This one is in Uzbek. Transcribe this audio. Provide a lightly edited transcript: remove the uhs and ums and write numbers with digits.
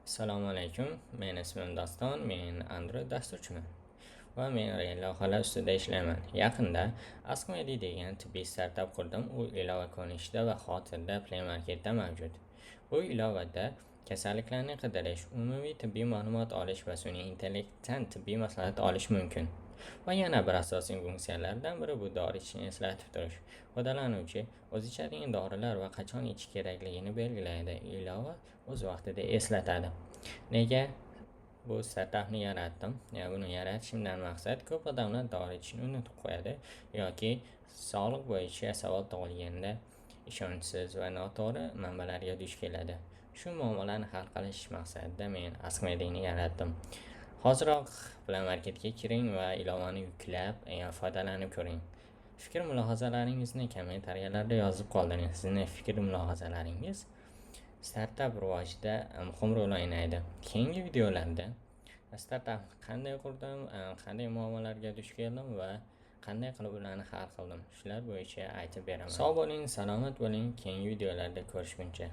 Assalomu alaykum. Meni ismim Doston, men Android dasturchiman va men real loyihalar ustida ishlayman. Yaqinda AskMedi degan tibbiy startap qurdim. U ilova ko'rinishida va hozirda Play Marketda mavjud. Bu ilovada kasalliklarni qidirish, umumiy tibbiy ma'lumot olish va sun'iy intellektdan tibbiy maslahat olish mumkin. Va yana bir asosiy funksiyalardan biri bu dori ichishni eslatib turish. Foydalanuvchi o'zi ichadigan dorilar va qachon ichish kerakligini belgilaydi. Ilova o'z vaqtida eslatadi. Nega bu startapni yaratdim? Buni yaratishimdan maqsad, ko'p odamlar dori ichishni unutib qo'yadi yoki sog'liq bo'yicha savol tug'ilganda ishonchsiz va noto'g'ri manbalarga duch keladi. Shu muammolarni hal qilish maqsadida men AskMedini yaratdim. Hoziroq Play Marketga kiring va ilovani yuklab, foydalanib ko'ring. Fikr mulohazalaringizni kommentariyalarda yozib qoldiring. Sizni fikr mulohazalaringiz startap rivojida muhim rol o'ynaydi. Keyingi videolarda startap qanday qurdim, qanday muammolarga duch keldim va qanday qilib ularni hal qildim, shular bo'yicha aytib beraman. Sog' bo'ling, salomat bo'ling. Keyingi videolarda ko'rishguncha.